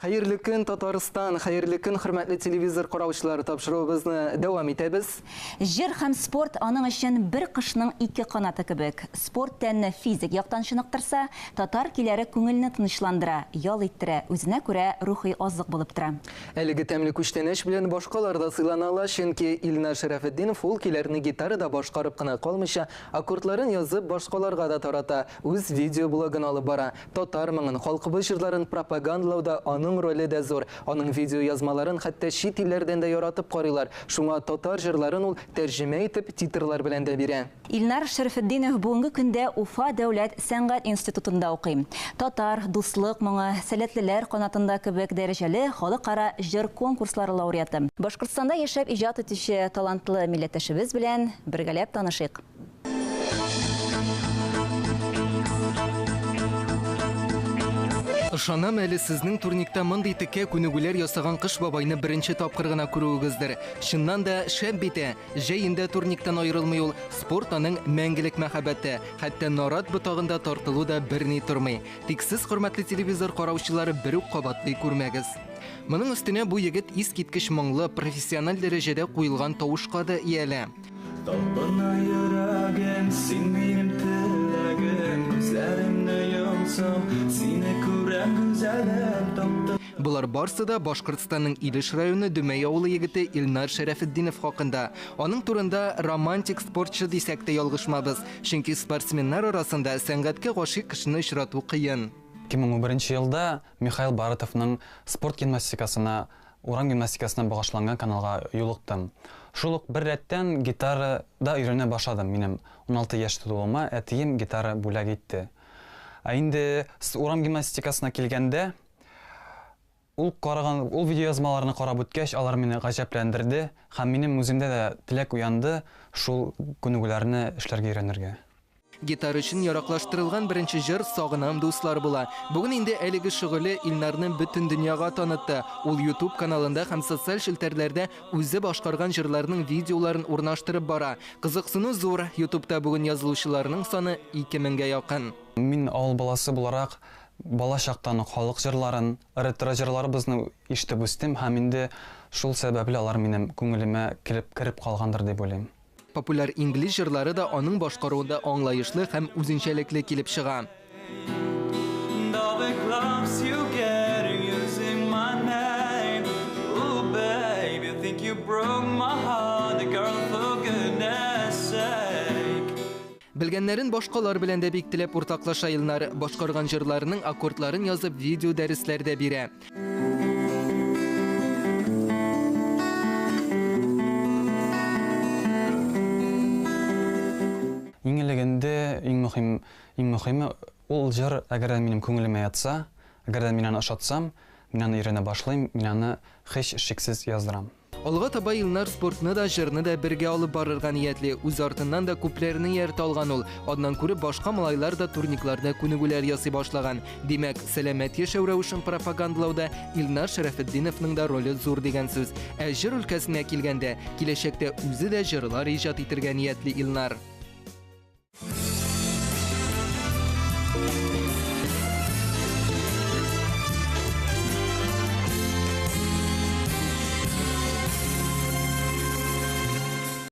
Хәерле көн, Татарстан! Хәерле көн, хөрмәтле телевизор караучылар! Тапшыруыбызны дәвам итәбез. Җыр һәм спорт аның өчен бер кошның ике канаты кебек. Спорт тәнне физик яктан чыныктырса, татар көйләре күңелне тынычландыра, ял иттерә, үзенә күрә рухи азык булып тора. Әлеге тәмле күчтәнәч белән башкалар да сыйлана ала, чөнки Илнар Шәрәфетдинов ул көйләрне гитарада башкарып кына калмыйча, аккордларын язып, башкаларга да тарата, үз видеоблогын алып бара. Татар моңын, халкыбыз җырларын пропагандалауда аның роле дә зур. Аның видеоязмаларын хәтта чит илләрдән дә яратып карыйлар. Шуңа татар җырларын ул тәрҗемә итеп, титрлар белән дә бирә. Илнар Шәрәфетдинов бүгенге көндә Уфа дәүләт сәнгать институтында укый. Татар, Дуслык моңы, Сәләтлеләр канатында кебек дәрәҗәле халыкара җыр конкурслары лауреаты. Башкортстанда яшәп иҗат итүче талантлы милләттәшебез белән бергәләп танышыйк. Ышанам әле сезнең турникта мондый текә күнегүләр ясаган Кыш бабайны беренче тапкыр гына күрүегездер. Чыннан да шәп бит ә! Җәен дә турниктан аерылмый ул. Спорт аның мәңгелек мәхәббәте. Хәтта нарат ботагында тартылу да берни тормый. Тик сез, хөрмәтле телевизор караучылар, берүк кабатлый күрмәгез. Моның өстенә бу егет искиткеч моңлы, профессиональ дәрәҗәдә куелган тавышка да иялә. Талпына йөрәгем, син минем теләгем, күзләремне йомсам, сине күрәм, гүзәлем, таптым. Болар барсы да Башкортстанның Илеш районы Дөмәй авылы егете Илнар Шәрәфетдинов хакында. Аның турында романтик спортчы дисәк тә ялгышмабыз, чөнки спортсменнар арасында сәнгатькә гашыйк кешене очрату кыен. 2011 елда Михаил Баратовның спорт гимнастикасына Урам гимнастикасына багышланган каналга юлыктым. Шул ук бер рәттән гитара да өйрәнә башладым, минем 16 яшь тулуыма әтием гитара бүләк итте. Ә инде урам гимнастикасына килгәндә, ул караган, ул видеоязмаларны карап үткәч, алар мине гаҗәпләндерде һәм минем үземдә дә теләк уянды шул күнегүләрне эшләргә өйрәнергә. Гитара өчен яраклаштырылган беренче җыр Сагынам дуслар була. Бүген инде әлеге шөгыле Илнарны бөтен дөньяга танытты. Ул YouTube каналында һәм социаль челтәрләрдә үзе башкарган җырларның видеоларын урнаштырып бара. Кызыксыну зур, YouTubeта бүген язылучыларның саны 2000 гә якын. Мин авыл баласы буларак, бала чактан ук халык җырларын, ретро җырларыбызны ишетеп үстем һәм инде шул сәбәпле алар минем күңелемә килеп кереп калгандыр дип уйлыйм. Популяр инглиз җырлары да аның башкаруында аңлаешлы һәм үзенчәлекле килеп чыга. Белгәннәрен башкалар белән дә бик теләп уртаклаша Илнар. Башкарган җырларының аккордларын язып видео дәресләр дә бирә. Иң элек инде, иң мөһим, иң мөһиме, ул җыр әгәр дә минем күңелемә ятса, әгәр дә мин аны ошатсам, мин аны өйрәнә башлыйм, мин аны һич шиксез яздырам. Алга таба Илнар спортны да, җырны да бергә алып барырга ниятли. Үз артыннан да күпләрне ияртә алган ул. Аннан күреп башка малайлар да турникларда күнегүләр ясый башлаган. Димәк, сәламәт яшәү рәвешен пропагандалауда Илнар Шәрәфетдиновның да роле зур дигән сүз. Ә җыр өлкәсенә килгәндә, киләчәктә үзе дә җырлар иҗат итергә ниятли Илнар.